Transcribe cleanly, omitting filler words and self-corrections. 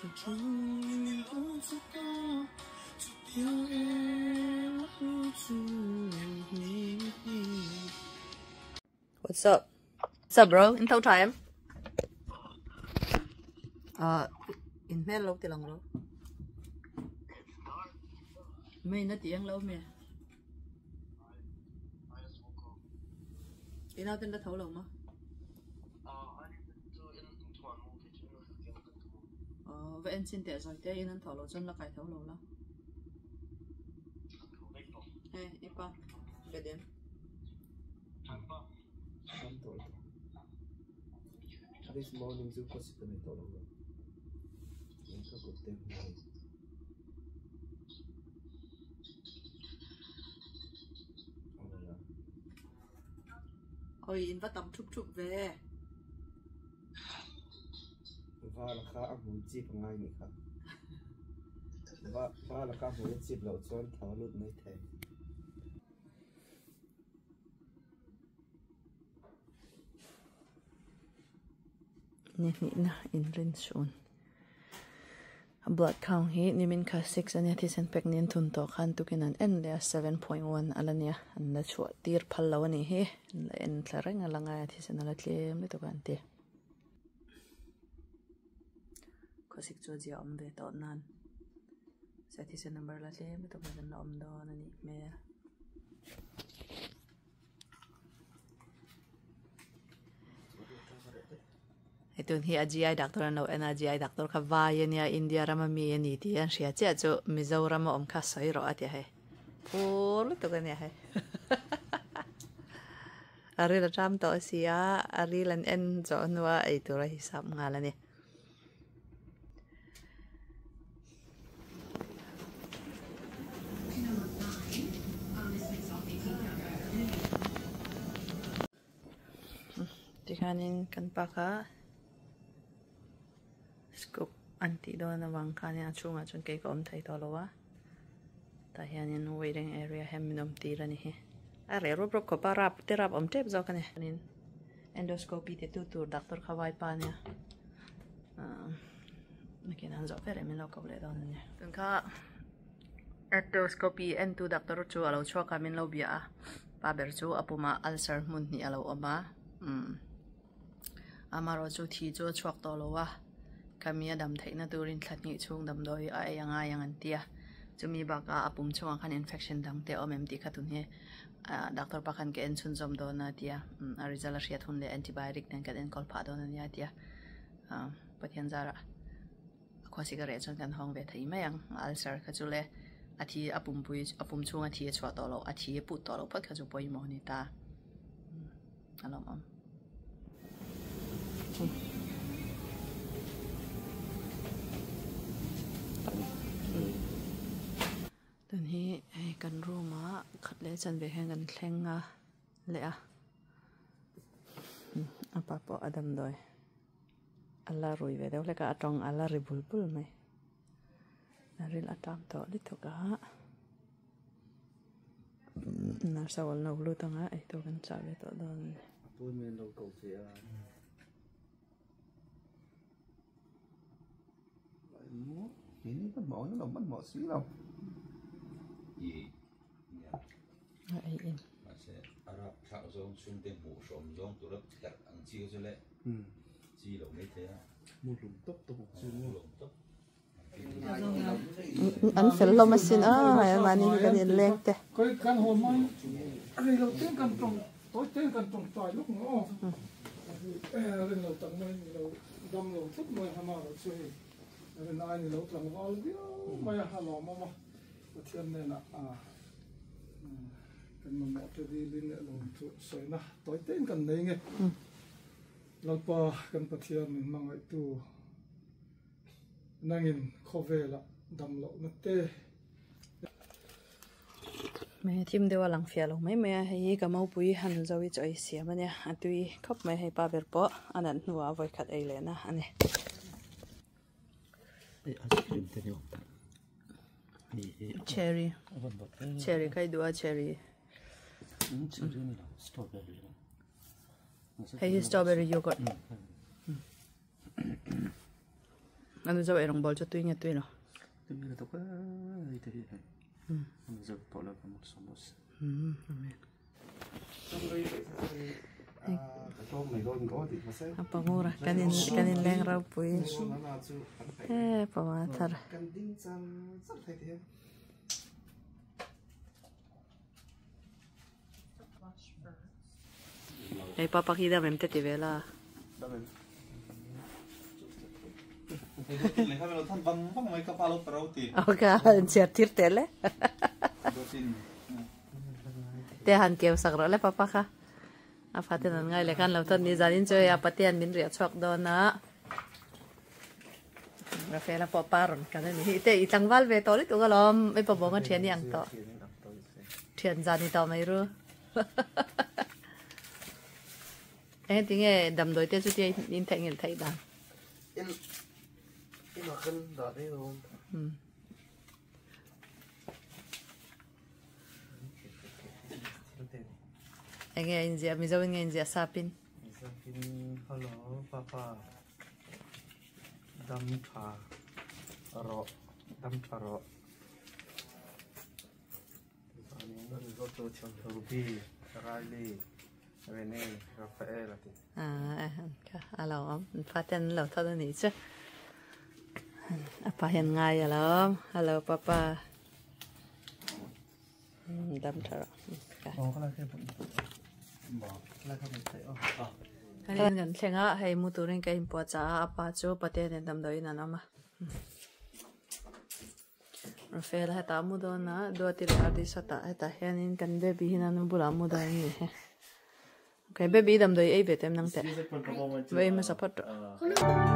What's up? What's up bro? In tho tha em? Uh, in hmel lo ti lang lo. Mei na ti ang lo me. I nau ten la tho lo ma? Va en chin teh zawi te in an tho lo chuan la kai tho lo la. Hey, i pa bedem. This morning chu ka sik a nei tawh lo va, ka kut te hmu. Oi in va tam thup thup ve. Vala kha a hmui chip a ngai nih kha. Vala kha a hmui a chip loh chuan tho a lut mai thei. Ni hnihna inrin chhun a blood count hi nimin kha six ania thisen pek nen thun tawh khan tukin an en leh a 7.1 a la nia an la chhuah tir phal lo a nih hi an la en thla reng a la ngai a thisen a la tlem lutuk a an ti khawsik chu a zia awm ve tawh nan se thisen number la tlem lutuk a kan la awm dawn a nih hmel. Hei tun hi a GI doctor an lo en a, GI doctor kha vai a nia India rama mi a ni tih an hria chiah chu Mizoram a awm kha sawi rawh a ti a hei phur lutuk a nia hei a ril a ṭam tawh a si a, a ril an en zawh hnua ei tur a hisap nghal a ni. Tikhanin kan pa kha scoop an tih dawn avang khanin a chhungah chuan kei ka awm thei tawh lo a tah hianin waiting area hian min awm tir a ni hi a reh rup rup khawp a rap te rap awm tep zawk a ni. Endoscopy ti tu tur doctor kha vai pa ania nakin an zawh ber em in lo ko leh dawn ania. Tun kha endoscopy en tu doctor chu a lo chhuak a min lo bia a pa ber chu a pumah ulcer hmun hnih a lo awm a umm amaherawh chu thi chu a chhuak tawh lo a khami a dam theihna turin thla hnih chhung damdawi a ei a ngai ang an ti a chumi bakah a pum chhungah khan infection dang te a awm em tih kha tun hi. Ah doctor pa khan ka en chhunzawm dawn a tia a result a hriat hun leh antibiotic nen kan enkawl phah dawn a nia tia ah Pathian zarah a khua cigarette chuan kan hawng ve thei mai ang ulcer kha chu le a thi a pumpui a pum chhunga thi a chhuah tawh loh a thi a put tawh loh phawt kha chu pawimawh a ni ta a lawmawm. Tun hi hei kan room ah khat leh chanve hian kan thleng a leh a a pa pawh a damdawi a la rui ve deuh hlek a a tawng a la ri bul bul mai a ril a tam tawh lutuk a nurse ho an lo lut ang a eitur kan chah ve tawh dawn a ni. An fel hlawm asin a mahni hi kan inleng te. Lalpa kan Pathian min hmangaihtu nangin khawvelah damlohna te. Hmeichhe thim deuh a lang fiah lo mai mai a hei hi ka mopui han zo hi chaw ei siam a nia a tui khawp mai hei pa ber pawh a nat hnuah a vawikhat ei leh na a ni. Cherry cherry kha i duh a cherry hei hi strawberry yogurt. Anu zo erong bol chu tui nge tui lo. Tui nge to ka hei te hi hei. Anu zo to la ka mos. Amen. A pangura kanin kanin leng rau pui. E pawa thar. Ei papa khi dam em te ti vela. Ok, chiar tir te le. Te han keu sak ro le papa kha. A fa ten an ngai le khan lo thon ni zanin chu a patian min riah chhuak dawn a. Rafaela pawh pa rawn kal a ni hi. Te i tlangval ve tawh lutuk alawm i pa bawnga thian i ang tawh. Thian zan i tawh mai ru. Eng tinge damdawi te chutia in theih ngil theih dan. In in a kan dah daih dawn. Enge in ziah Mizo in nge in ziah sapin. Sapin hello papa dam tha rawh dam tha rawh. Ruby Riley Rene Rafael a ti. Ah a lo awm an fate an lo thawt a nih chu. A pa hian ngai a lo awm hello papa dam tha rawh. Kan kan thleng a hei mu turin ka inpuahchah a a pa chu patea nen damdawiin an awm a. Rafael hetah a mu dawn a Duati leh Ardi sawtah hetah hianin kan baby hian a nu bulah a mu dawn a ni he okay baby damdawi ei ve teh em nang teh va ei hmasa phawt rawh.